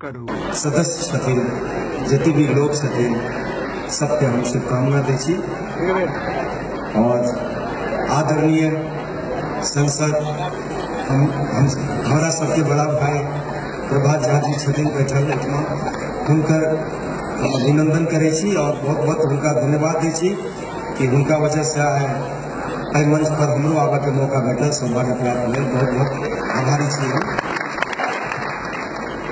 करू। सदस्य छथिन, जते भी लोग छथिन, सबके हम शुभकामना दै छी। और आदरणीय संसद हम हमरा सबके बड़ा भाई प्रभात झा जी छथिन बैठल एहिठमा, हुनकर हम अभिनंदन करै छी और बहुत बहुत हुनका धन्यवाद दै छी कि हुनका वजह से आइ एहि मंच पर हमरो आबयके मौका भेटल, सौभाग्य प्राप्त भेल। बहुत बहुत आभारी छी हम।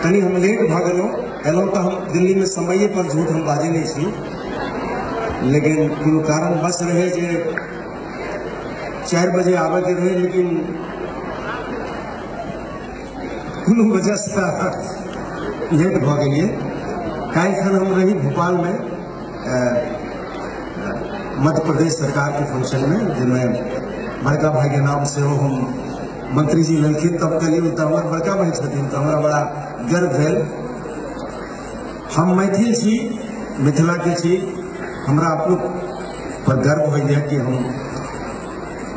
कनि हम लेट भऽ गेलहुँ, एलहुँ तऽ हम दिल्लीमे समये पर, झूठ हम बाजै नहि छी, लेकिन कोनो कारणवश रहै जे 4 बजे आबयके रहै, लेकिन कोनो वजहसँ लेट भऽ गेलियै। काल्हिखन हम रही भोपालमे मध्य प्रदेश सरकारके फंक्शनमे, जाहिमे बड़का भाईके नाम सेहो हम मंत्री जी लेलखिन, तब कहलियै तऽ हमर बड़का भाई छथिन, तऽ हमरा बड़ा गर्व भेल। हम मैथिल छी, मिथिलाके छी, हमरा अपनो पर गर्व होइए कि हम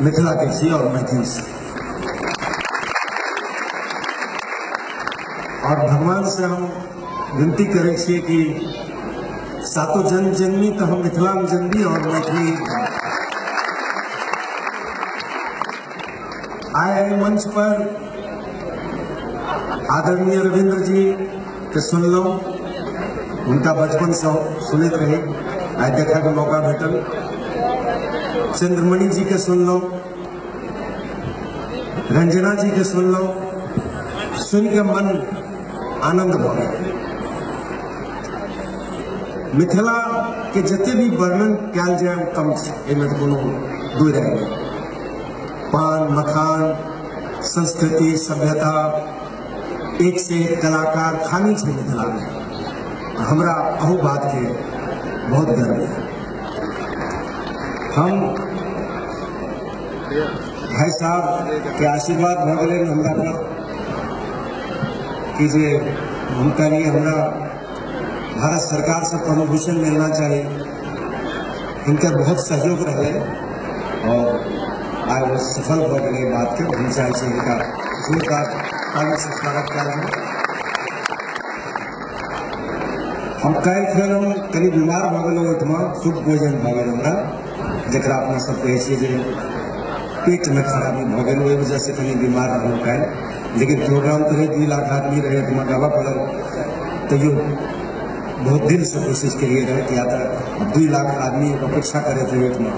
मिथिलाके छी और मैथिल छी। और भगवान से हम विनती करै छियै कि सातो जन्म जन्मी तऽ हम मिथिलामे जन्मी और मैथिली। आइ एहि मंच पर आदरणीय रविन्द्र जी के सुनलहुँ, हुनका बचपनसँ सुनैत रही, आइ देखैके मौका भेटल। चंद्रमणि जी के सुनलहुँ, रंजना जी के सुनलहुँ, सुनि के मन आनंद भऽ गेल। मिथिला के जते भी वर्णन कयल जाय ओ कम छै, एहिमे तऽ कोनो दू राय नहि। पान मखान, संस्कृति, सभ्यता, एक से एक कलाकार खानी छै मिथिला में। हमरा अहू बात के बहुत गर्व है। हम भाई साहब के आशीर्वाद भऽ गेलै हमरा पर कि जे हुनका लिए हमरा भारत सरकार से पद्मभूषण मिलना चाहिए। हिनकर बहुत सहयोग रहे और आइ ओ सफल भऽ गेलै बात के। हम चाहै छी हिनका जोरदार ताली से स्वागत कयल जाय। हम काल्हि फेर हम कनि बीमार भऽ गेलहुँ, ओहिठमा फूड पॉइजन भऽ गेल हमरा, जकरा अपना सब कहै छियै जे पेटमे खराबी भऽ गेल, ओहि वजहसँ कनि बीमार रहलहुँ काल्हि। लेकिन प्रोग्राम तऽ रहै, 2 लाख आदमी रहै ओहिठमा, गाबऽ पड़ल, तैयो बहुत दिलसँ कोशिश केलियै रहै कि या तऽ 2 लाख आदमी अपेक्षा करैत रहै ओहिठमा,